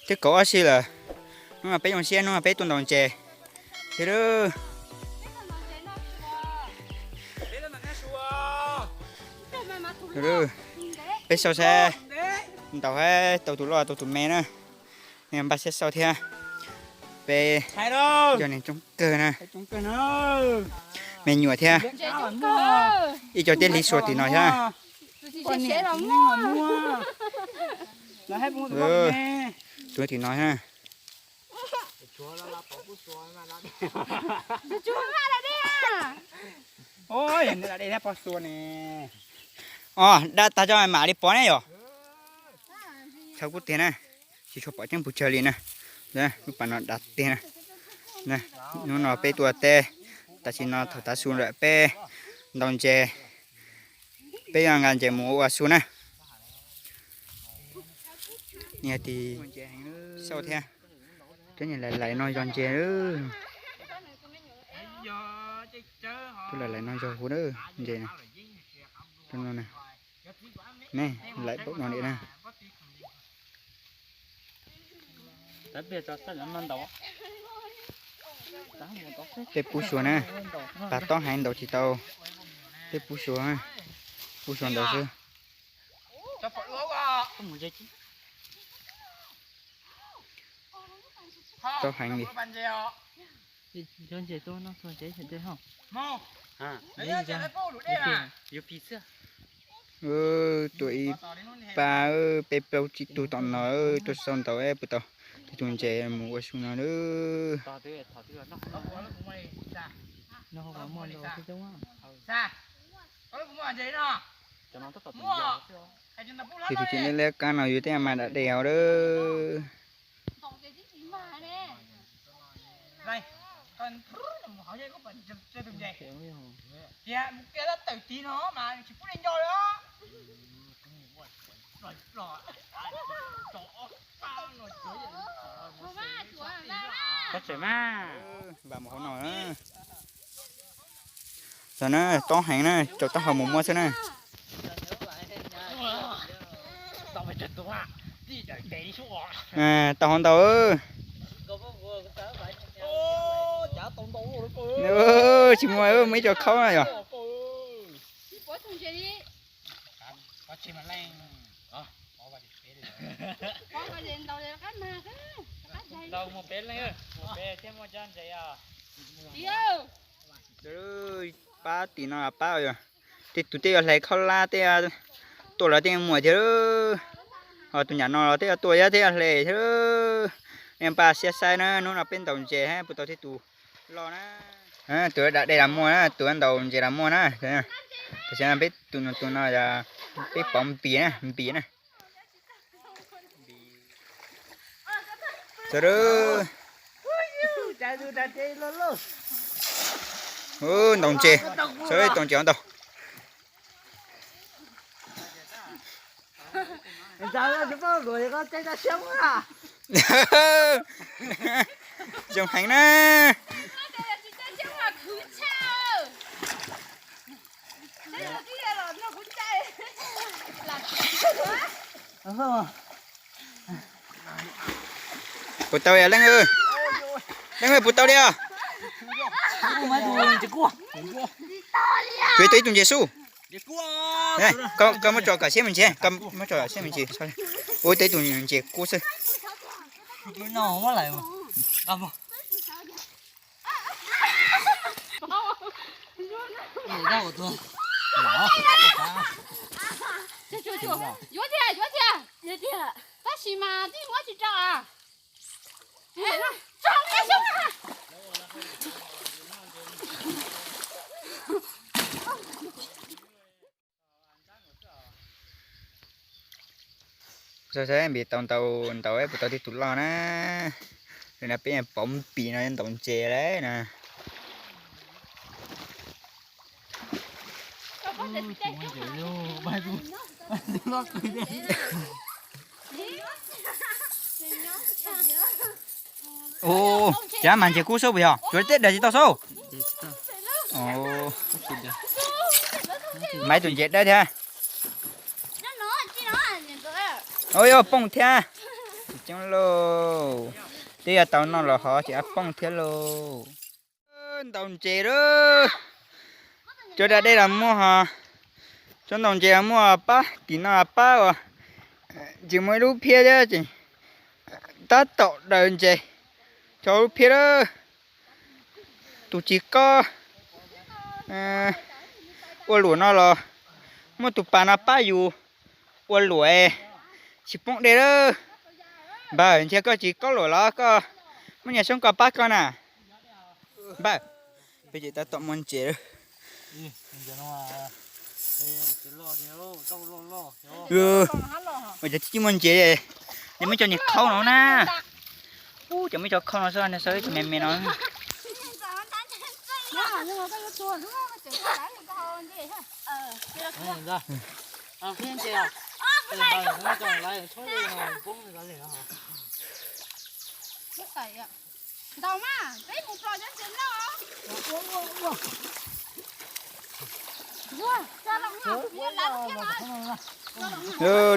Twb kaum ob si lawm, hnub no peb zoo siab, hnub no peb tuaj ntaus ntses thiab lawm. Peb xauj saib ntaus tau tus loj tau tus me na, nej npaj siab xauj thiab. Peb yog neeg coob kawg na, me nyuam thiab. Ib co tib hliv suas tim no thiab. Tus tim no thiab. Os, dab tag coj mam li pov ne yom. Txhob kub tiag na, tsis tshua pom tseeb pes tsawg li na. Lub pas no dav tiag na. Hnub no peb tuaj teb, tam sim no thaum tav su lawm peb ntaus ntses, peb yuav nqa ntses mus ua su na. Niag tis xauj thiab. Cov niag lais lais no yog ntses. Cov lais lais no yog huv ntses. Ne, lais npaum no li na. Tej pub suav na, pas tob heev ntaus tsis tau. Tej pub suav, pub suav ntaus xwb. Tob heev li. Tuaj ib pab peb plaub tsib tug tom no tuaj xauj ntaus puas tau tej tus ntses mus ua su no lawm. Tej tus tseem leb leb qab no yus tej mas da dej hauv lawm. Vam mus hauv no. Los na, tob heev na, tsaus taub hau mus muab xwb na. Tau hauv ntau. Tsis muaj, muaj ib co khaub na yog. Pab tim no pab, tej tus tej yuav hle khaub hlab tej tuaj los tej muaj thiab. Ho tus nyam no los tej yuav tuaj thiab tej yuav hle thiab. Nej npaj siab saib na, hnub no peb ntaus ntses puas tau tej tus loj na. Tus da dej los muaj na, tus ntaus ntses los muaj na. Tam sim no peb tus no, tus no yog peb pov npis na, npis na. Ntaus ntses, tau ntses ntau. Zoo heev na. Puas tau yog Leej? Leej, puas tau li os? Kuv tau ib tug ntses xub. Koj muab tso kom siab me ntsis, koj muab tso kom siab me ntsis. Ua tau ib tug ntses kub xwb. Yuav tiag, yuav tiag. Tab sis mas twb muab tsis rau. Saib npis tau ntau, ntaus puas tau tej tus loj na. Li no peb pov npis no ntaus ntses lawm na. Ua cas mas ntses kub xwb puas yog? Tsuav tej dag tsis tau xwb. Mas ib tug ntses dawb thiab. Ua yog poob thiab. coob lauj. Twb yuav tau noj los hov ces ab pooj thiab lauj. Ntaus ntses lawm. Cov da dej los muaj hos, cov ntaus ntses los muaj pab tim no pab uas tsis muaj ib lub phiab thiab ces tab tom daws ntses cov lub phiab lawm. Tus tsis kob ua luam no los muaj tus pas no pab yus ua luam tsis poob dej lawm. Npawg, ntshe koj tsis kob luam los koj muaj niag xyoob koj pab koj na. Npawg, peb ces tab tom muaj ntses lawm. Ua cov tib muaj ntses, ces muab cov niag khau no na. Ub, cov muab cov khau no xwb, niag xav ib tug me me no.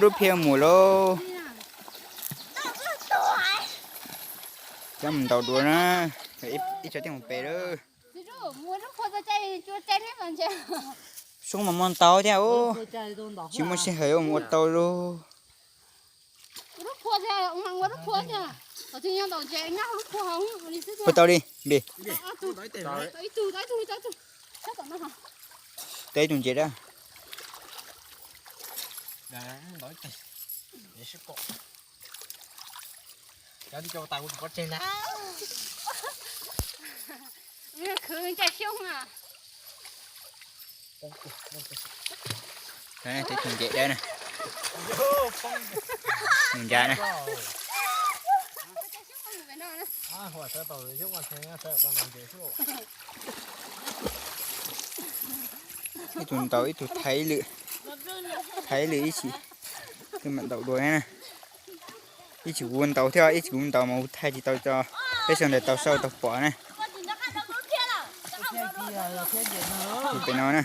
Lub phiab mus lauj. Cov mus ntaus dua na, ib co tej mus pem lawm. Soob mas muaj ntau thiab, tsis muaj sij hawm mus ua tau lauj. Ua tau li npe. Tau ib tug ntses da. Khwv ncaj xyoob a. Tau ib tug ntses dawb na. Mus ncav na. Ib tug ntaus ib tug thaiv lwm, thaiv lwm ib chim, twb mam ntaus dua na. Ib chim kuv ntaus thiab, ib chim kuv ntaus mas kuv thaij tsis tau tso, peb sawv daws tau saib tau pom na. Pem no na.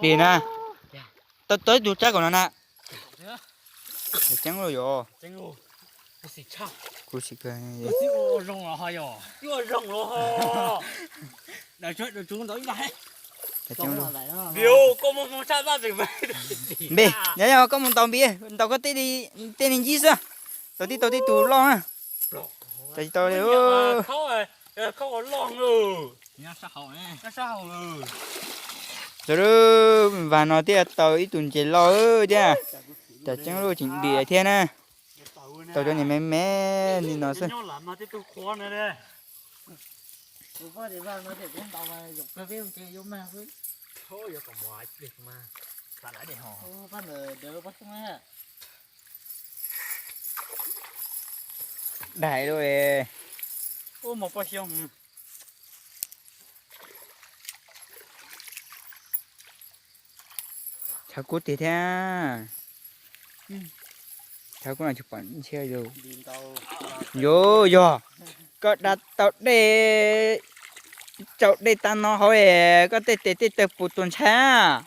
Dim na. Tau ib tug tsab kaum no na. Tseeb lauj yog. Kuv sim kawg. Npe, yog koj mus ntaus npe, ntaus koj tej li ntsib xwb. Tau tib tau tib tug loj na. Tau tsis tau li. Txog lub vas no thiaj tau ib tug ntses loj thiab. Tam tseeb lub tseem diam thiab na. Tau cov niag me me li no xwb. Daim lub. Tshav kub tiag thiab. Tshav kub no tsis pom ntshia yus. Yus yog koj da tau dej, tsau dej tag no hauv, koj tej tes tej taw puas tuag ntshai.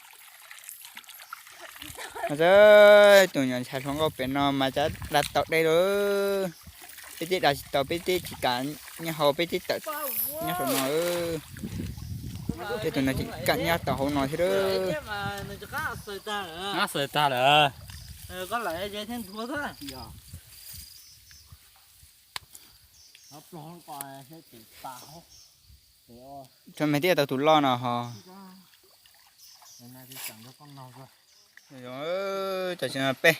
Tus nyuam ntxhais hluas nkauj pem no mas cov da tau dej lawm. Peb twb da tsis tau, peb twb tsis kam nyob hauv, peb twb tawm nyob saum no. Peb tus no tseem kam nyob tau hauv no thiab. Xaws tag lawm. Tso me twb tau tus loj no ho. Tam sim no peb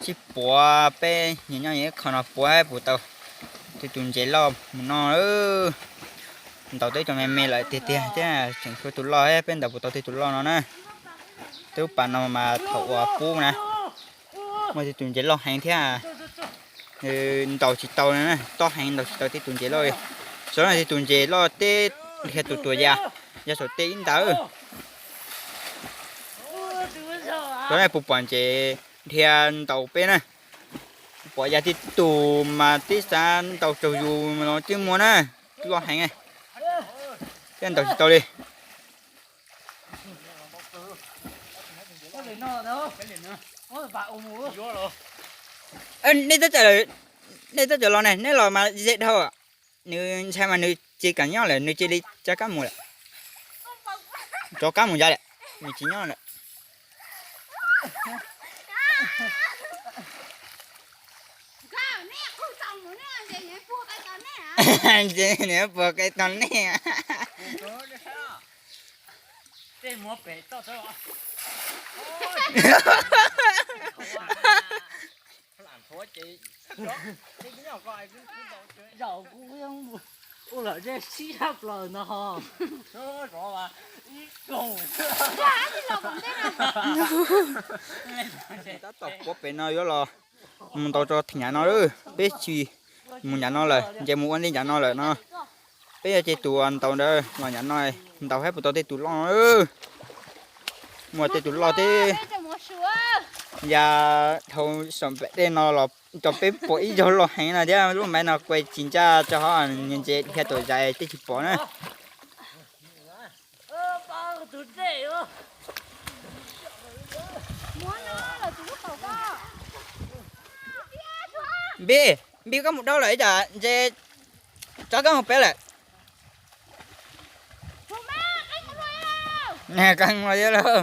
sib puav, peb nyias nyob nyias ib qho no puav puas tau tej tus ntses loj mus no. Ntaus tau ib co me me lawm tiag tiag thiab tseem tshuav tus loj, peb ntaus puas tau tej tus loj no na. Tej lub pas no mas thaum uas pub na, muaj tej tus ntses loj heev thiab. Nws ntaus tsis tau, tob heev ntaus tsis tau tej tus ntses loj li. Saum no tej tus ntses loj teb dhia tus tuam yas, yog saum tej ib ntawd. Saum no puas pom ntses dhia ntaus peb na. Pom yas tej tus mas tib xav ntaus tsaug yus los twb muaj na, loj heev. Thiab ntaus tsis tau li. Nej tab cov los ne, neb los mas ze dhau. Nws ntshai mas nws tsis kam nyob lawm, nws cia li rov qab mus lawm. Rov qab mus ncav lawm, nws tsis nyob lawm. Nws puag qe tos nej. Zaum kuv ua lawm ze sib sab plaws no. Tab tom puav pem no yuav los mus ntaus tso theem nram no lawm, peb tsis mus nram no lawm, nce mus ua ntej nram no lawm no. Peb yog ces tus ntaus ntawd los nram no ntaus saib puas tau tej tus loj. Muaj tej tus loj teb. Yas dhau saum npam dej no los cov peb pom ib zaug loj heev no thiab, lub maiv no kuj tsis ncaj tso hov, ntses dhia tuam zais tej tsis pom na. Npib, Npib koj mus dau lawm ib tsam ntses tso koj mus peb lawm. Qee los thiab lauj.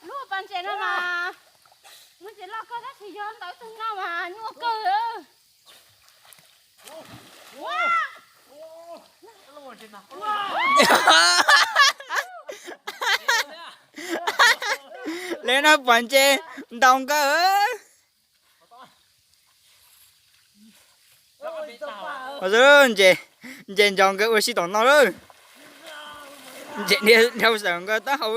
Lub pas ntses no mas muaj ntses loj kawg tab sis yog ntau tus no mas nyuaj kawg. Lawv no pom ntses ntaus nkawd. Ntses, ntses ntsos nkawd ua si tom no lawm. Ntses dhau saum nkawd taub hau.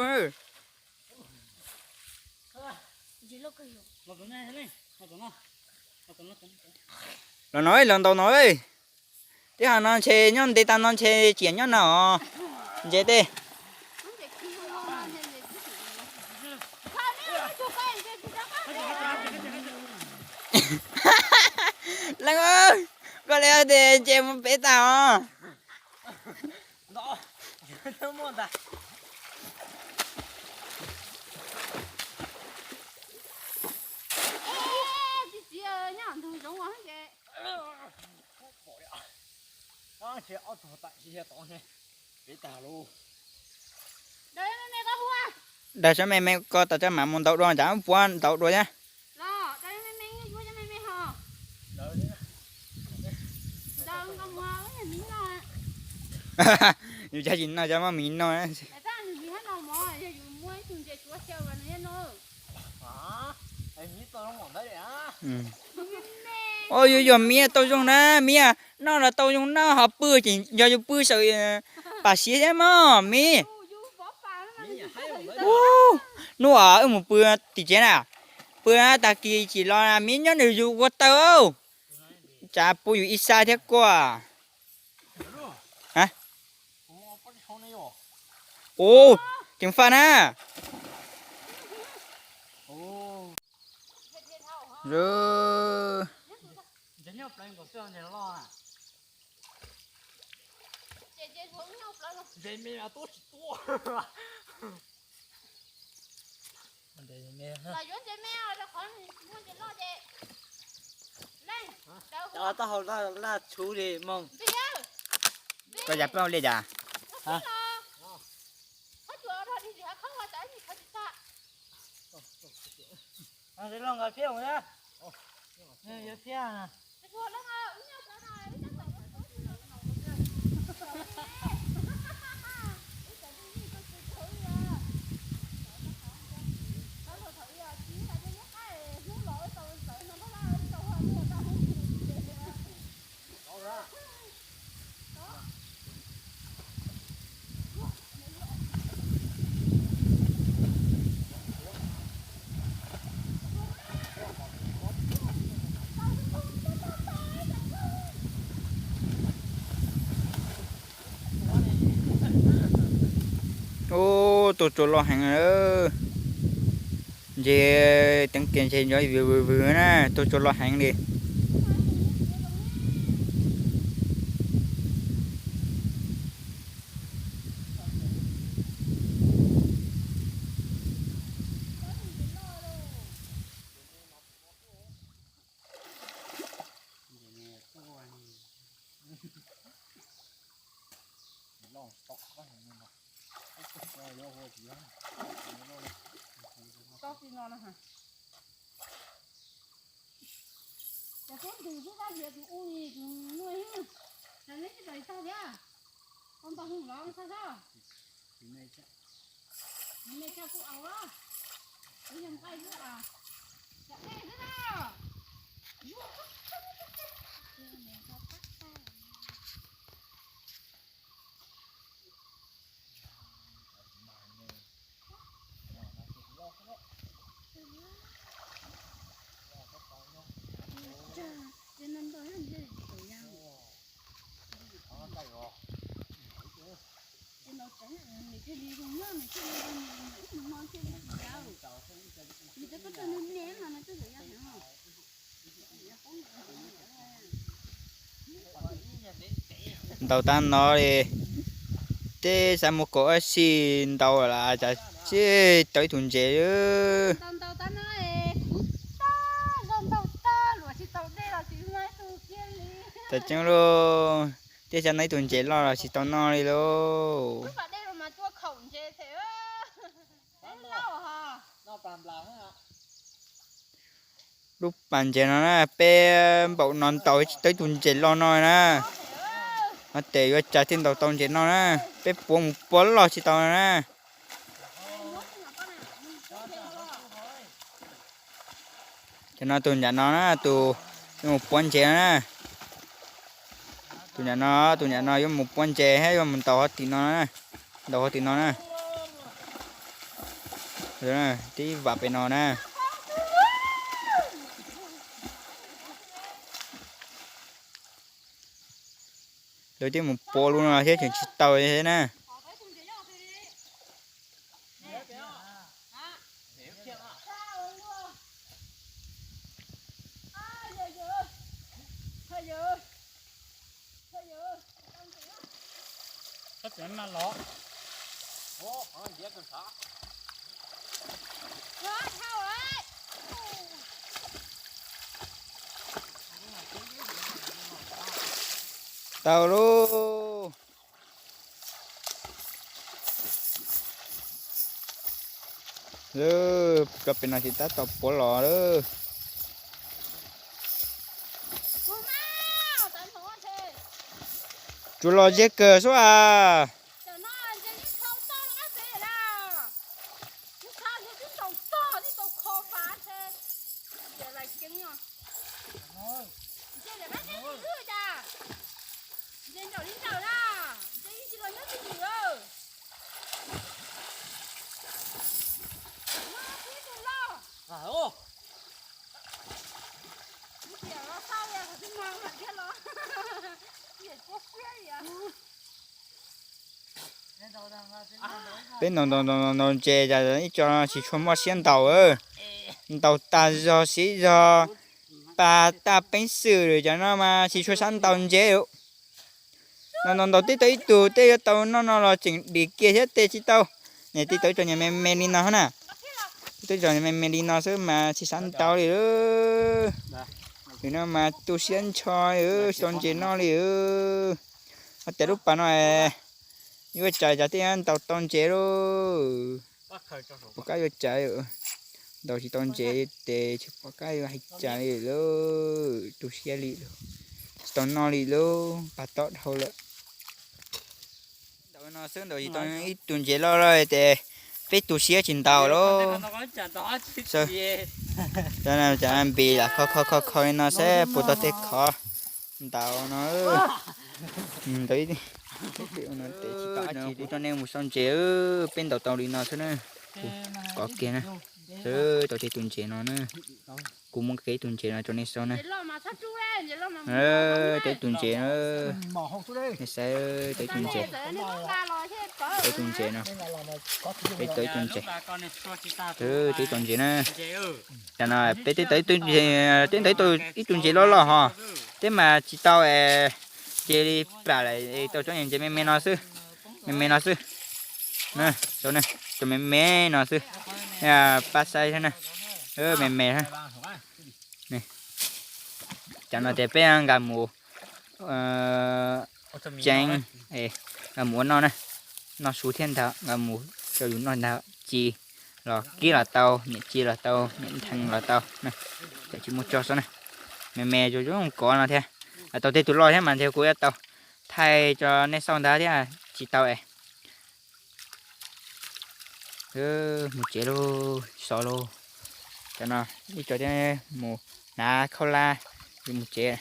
Los no los ntaus no. Tib hov no ntshe nyob ntev tas no ntshe ciam nyob no os. Ntses tej. Leej, koj li tias ntses mus pem tag os. Dag tsob me me ko tas tsob mam mus ntaus dua, cas puab ntaus dua thiab. Yus cov tsis noj cov muaj miv noj. Ua yus yog miv tau zoo na, miv noj los tau zoo noj, ho pw ces yog yus pw saum pam siav thiab mog miv. Hnub wb mus pw tim tsev na, pw tag kis tsim los miv nyob nws yus ua taw. Tsam pub yus ib sab thiab kuj. Ua, ceev faj na. Taub hau laj tshub li moog. Koj yam peb hau li cas? Tuaj tsuas loj heev. Ntses teev kiag ntses ntshe vwm vwm vwm na, tuaj tsuas loj heev li. Cov peb ntws xwb tab sis tus ub tus nuj, cas neb tsis tau tag thiab? Koj npaj hu los txhob txhob. Me tshaj kuj au, kuv yog nqaij xwb as. Cov dej xwb na. Ntaus tag no li, tej xav mus kaum ob xis ntaus lawm cas tsis tau ib tug ntses. Tam tseeb lauj, tej xav noj ib tug ntses loj los tsis tau noj li lauj. Lub pas ntses no na, peb npaum no ntaus tsis tau ib tug ntses loj no na. Tes yuav cas thiaj ntaus tau ntses no na, peb puav mus puav los tsis tau na. Cov no tus nram no na, tus yuav mus puav ntses no na. Tus nram no, tus nram no yuav mus puav ntses thiab yuav mus ntaus hauv tim no na. Ntaus hauv tim no na. Tib vam pem no na. Lawv twb mus puav lub no thiab tseem tsis tau thiab na. Tau lauj. Lawm, cov pem no tsis tab tom puav los lawm. Tsuas los ze kawg xwb as. Peb ntaus ntaus ntaus ntaus ntses cas ib co tsis tshua muaj siab ntaus. Ntaus tag zog siv zog, pas tag peev xwm lawm cov no mas tsis tshua sab ntaus ntses. Ntaus ntaus ntaus tib tau ib tug tej yuav tau noj no los tseem dim kiag thiab tej tsis tau. Niam tib tau ib co niag me me li no na. Tib tau ib co niag me me li no xwb mas tsis sab ntaus li. Lwm no mas tu siab ntsho, tsis tau ntses noj li. Hos tias lub pas no yuav cas cas thiaj ntaus tau ntses lauj. Pom qab yuav cas, ntaus tsis tau ntses ces tsis pom qab yuav hais cas li lauj, tu siab li lauj. Tsis tau noj li lauj, pas tob dhau lawm. Ntaus no xwb ntaus tsis tau ib tug ntses loj loj ces peb tu siab tsis ntaus lauj. Npis lam kho kho kho kho li no seb puas tau tej qhov ntaus no. Kuv coj nej mus sau ntses, peb ntaus tau li no xwb na. Kuv kov kiag na, tau tej tus ntses no na. Kuv muab kiag ib tug ntses no rau nej sau na. Tau ib tug ntses na. Nej saib, tau ib tug ntses. Tau ib tug ntses no. Peb tau ib tug ntses. Tau ib tug ntses na. Tam no peb twb tau ib tug ntses, twb tau ib tug ntses loj loj hos. Twb mas tsis tau es, cia li plam lawm, tau cov ntses me me no xwb. Me me no xwb. Cov me me no xwb. Pab saib thiab na. Me me. Cov no ces peb nqa mus tsev, nqa mus ua noj na. Noj su thiab ntag, nqa mus rau yus noj ntag. Ci los kib los tau, niam ci los tau, niam nthees los tau. Cov tsis muaj tso xwb na. Me me zoo zoo kov no thiab. Tau tej tus loj thiab mas ntshe kuv yuav tau thaij rau nej xauj ntag thiab tsis tau es. Mus tsev lauj, so lauj. Cov no ib co thiab mus hnav khaub hlab, mus tsev.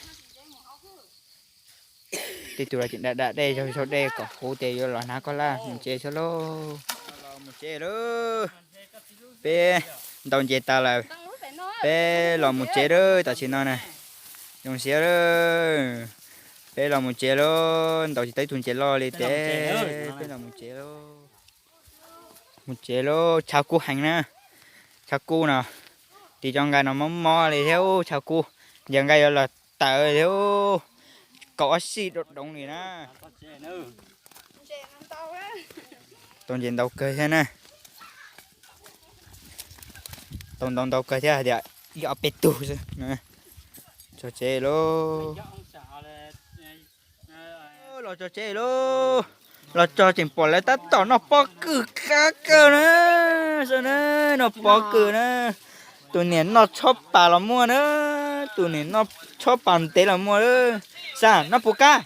Tej tus los tseem da da dej, zaug zaug dej kom huv ces yuav los hnav khaub hlab mus tsev xwb lauj. Los mus tsev lauj. Peb ntaus ntses tas lawm, peb los mus tsev lauj. Tam sim no na, zoo siab lauj. Peb los mus tsev lauj, ntaus tsis tau ib tug ntses loj li ces peb los mus tsev lauj. Mus tsev lauj, tshav kub heev na. Tshav kub no, ris cov nqaij no mob mob li thiab, tshav kub, yog nqaij yuav los tawv thiab, kaum ob sij doov doov li na. Tau ntses ntau kawg thiab na. Tau ntau ntau kawg thiab, hais tias ib ob peb tug xwb. Tso tsev lauj. Los tso tsev lauj. Los tso tseem pom lawv tab tom noj pob kws qab kawg na. Saib na, noj pob kws na. Tus niam noj tshob pas los muaj na. Tus niam noj tshob pas ntev los muaj. Saib noj puas kab.